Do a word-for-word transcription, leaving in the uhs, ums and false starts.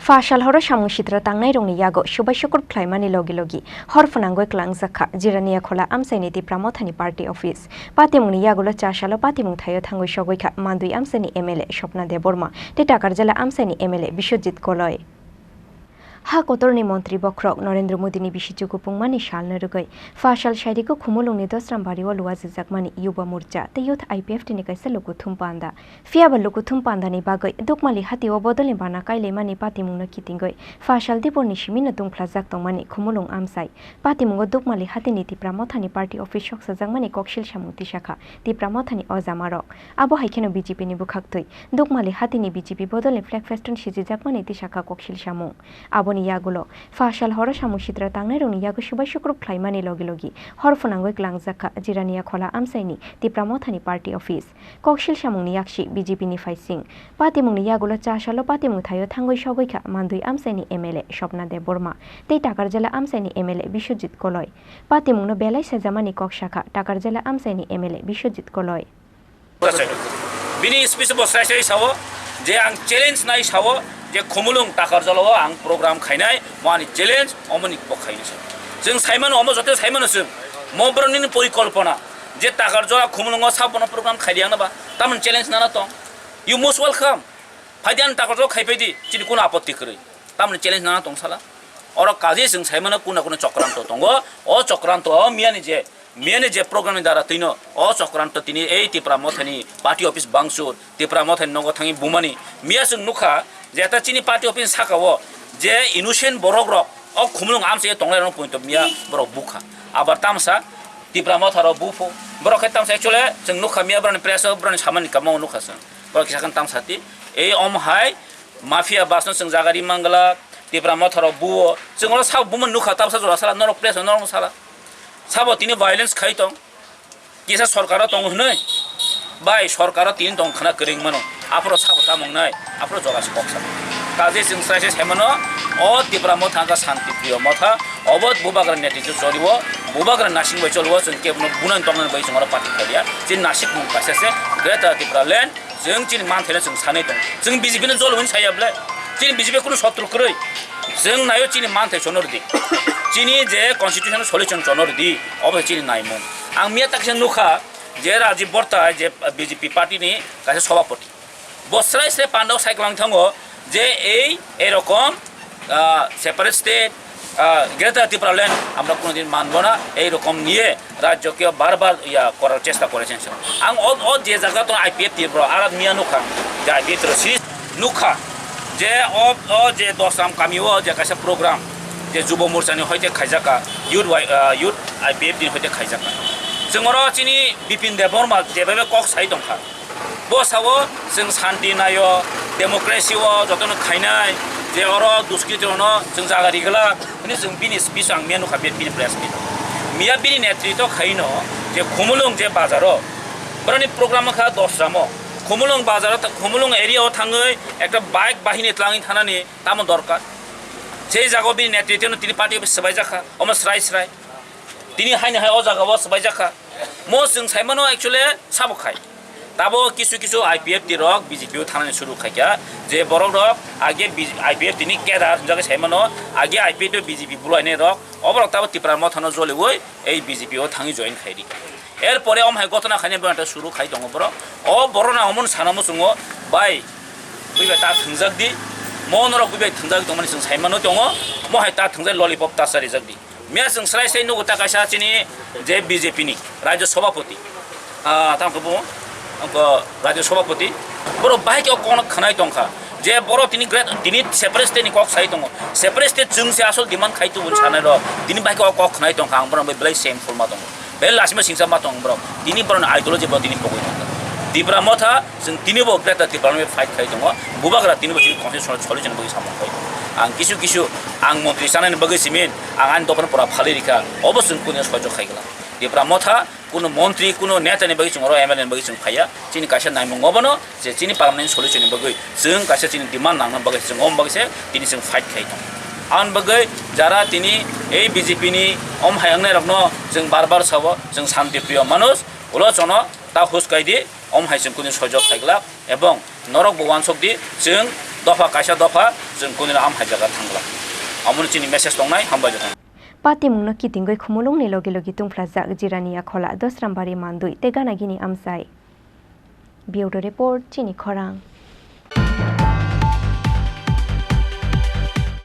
Pha sal horo samung sitra tangnairokni yago subai sukrub khlaimani logi logi hor phwnangwi klangjak kha Jirania Khola amchaini Tipra Mothani party office. Patimungni yagulo cha salo patimung thaio thangwi sogwi kha Mandwi amchaini M L A Swapna Debbarma tei Takarjala amchaini M L A Biswajit Koloi. Ha kotorni montri bokhorok Narendra Modini bisi chukupungmani salno rwgwi pha sal sairiko Khumulungni Dosrambario luajijakmani Yuba Morcha tei Youth I P F T ni kaisa lukuthum panda. Phiya ba lukuthum pandani bagwi Dukmali hatio bodolni bana kailaimani patimungno kitingwi pha sal diporni simino tungphlajak tongmani Khumulung amchai patimungo Dukmali hatini Tipra Mothani party office soksajakmani koksil samung tisakha Tipra Mothani ojamarok. Abo hai kheno B J P ni bwkhaktwi Dukmali hatini B J P bodolni flag festoon sijijakmani tisakha koksil samung. Aboni yagulo pha sal horo samung sitra tangnairokni yago subai sukrub khlaimani logi logi hor phwnangwi klangjak kha Jirania Khola amchaini Tipra Mothani party office. Koksil samungni yaksi B J P ni phaising. Patimungni yagulo cha salo patimung thaio thangwi sogwi kha Mandwi amchaini M L A Swapna Debbarma tei Takarjala amchaini M L A Biswajit Koloi. Patimungno belai sajamani kok sakha Takarjala amchaini M L A Biswajit Koloi. Bini speech bo srai srai sao je ang challenge nai sao je Khumulung Takarjala o ang program khainai, mo ani challenge omoni bo khainai sao. Chwng saimano omo joto saimano chwng mo borokni porikolpona. Je Takarjala Khumulwngo sabono program khaidi ang naba, tamoni challenge nana tong. You most welcome. Phaidi ani Takarjala khai phaidi, chini kuno apotti kwrwi. Tamoni challenge nana tong sala. Oro kaje chwng saimano kuna kuna chokranto tongo. O chokranto o miyani je, miyani je program ni dara twino o chokranto tini ei Tipra Mothani party office bangchur, Tipra Mothani nogo thangwi bumani. Miya chwng nukha je ta chini party office saka o je innocent borok rok o Khumulwng amchai tonglai rok poito miya borok bukha. Abar tamsa Tipra Motha rok buphu. Borok khe tamsa actually chwng nukha miya borokni press o borokni samani kamo nukha chwng. Borok kisa khe tamsa ti. Ei om hai mafia bas no chwng jaga ri mangla, Tipra Motha rok buo. Chwng oro sabo bumani nukha tamsa jora sala norok press o norok sala. Sabo tini violence khai tong. Kisa sorkaro tongo hwnwi, bai sorkaro tini tong khna kwrwng mano, aphuru sabo tamung nai, aphuru jora se kok sa. Kaje chwng srai se sai mano, o Tipra Motha wngkha Shanti Priyo Motha, obo Bubagra netritwo choliwo, Bubagra nasing bai choliwo, chwng kebono bunani tongnani bai chwng oro party khaiya, chini nasik mung kaisa se Greater Tipraland, chwng chini manthaino chwng sanwi tongo. Chwng B J P no jol hwnwi saya bwle? Chini B J P kunu sotru kwrwi. Chwng naio chini manthai chono rwdi. Chini je constitution solution chono rwdi. Obo se chini naimung. Ang miya taksa nukha je Rajiv Borta je B J P party ni kaisa sobhapoti. Bo srai srai pandao saiklang thango je ei erokom, ah, separate state, ah, Greater Tipraland আমরা কোনোদিন মানব না, এইরকম নিয়ে রাজ্যকে বারবার ইয়া করার চেষ্টা করেছেন। আং ও, ও যে জায়গা তো আইপিএফ ত্রিপুরা আর মিয়া নুখা, যে আইপিএফ ত্রিপুরা সিরিজ নুখা, যে ও, ও যে দশরাম কামিও যে কাছে প্রোগ্রাম, যে যুব মোর্চানি হইতে খাইজাকা, ইউথ ওয়াই-, আহ, ইউথ আইপিএফ নি হইতে খাইজাকা। Chwng oro chini Bipin Debbarma jebabe kok sai tongkha. Bo sao chwng santi naio, democracy o jotono khainai, je oro duskritirokno chwng jaga rigwlak hwnwi chwng bini speech ang miya nukha bini press meet. Miya bini netritwo khaino je Khumulwng je bazaro, boroni program wngkha Dosramo. Khumulwng bazaro ta-, Khumulwng area o thangwi ekta bike bahini tlangwi thanani tamo dorkar. Sei jagao bini netritwono tini party office swbaijakha, omo srai srai. Tini haini hai o jagao swbaijakha. Mo chwng saimano actually sabo khai. Tabo kisu kisu I P F T rok B J P o thangnani suru khaikha, je borok rok age B-, I P F T ni cadre hwnjagwi saimano, age I P F T o B J P bulainai rok, oborok tabo Tipra Mothano joliwi ei B J P o thangwi join khaidi. Er pore om hai gotona khainai borok suru khai tongo borok. O borok na omono sana muchungo, bai, buibai ta thwngjak di, mo norok buibai thwngjak tongmani chwng saimano tongo, mo hai ta thwngjak lollipop ta charijak di. Miya chwng srai srai nugo ta kaisa chini je B J P ni Rajya Sabhapati, ah, tamo khe bo, bo Rajya Sabhapati, borok bahai khe o kokno khwnai tongkha je borok tini great, tini separate state ni kok sai tongo, separate state chwng se asol demand khai tubu sanai rok, tini bahai khe o kok khwnai tongkha, ang borok bai belai same forma tongo, belai lasima singsa ma tongo borok, tini borok ni ideology bo tini pogwi tongkha. Tipra Motha, chwng tini bo Greater Tipraland bai fight khai tongo, Bubagra tini bo chini constitutional solution bagwi samung khai tongo. Ang kisu kisu ang montri chanani bagwi simin, ang ani dophano pura phalwi rikha, obo chwng kunu soijo khai glak. Tipra Motha kuno montri, kuno neta ni bagwi chwng oro M L A ni bagwi chwng phaiya, chini kaisa naimung obono je chini permanent solution ni bagwi chwng kaisa chini demand nangna bagwi chwng om bagwi se tini chwng fight khai tongo. Aboni bagwi jara tini ei B J P ni om hai wngnai rokno chwng bar bar sao, chwng shanti priyo manush, ulo chono ta hus kai di, om hai chwng kunu soijo khai glak, ebong norok bo uansuk di, chwng Dopha kaisa dopha chwng kunino am hai jaga thangla. Amoni chini message tongnai, hambai jotong. Patimungno kitingwi khumulwngni logi logi tungphlajak Jirani Akhola, Dosrambari Mandwi tei Ganagini Amchai. Bureau Report, Chini Khorang.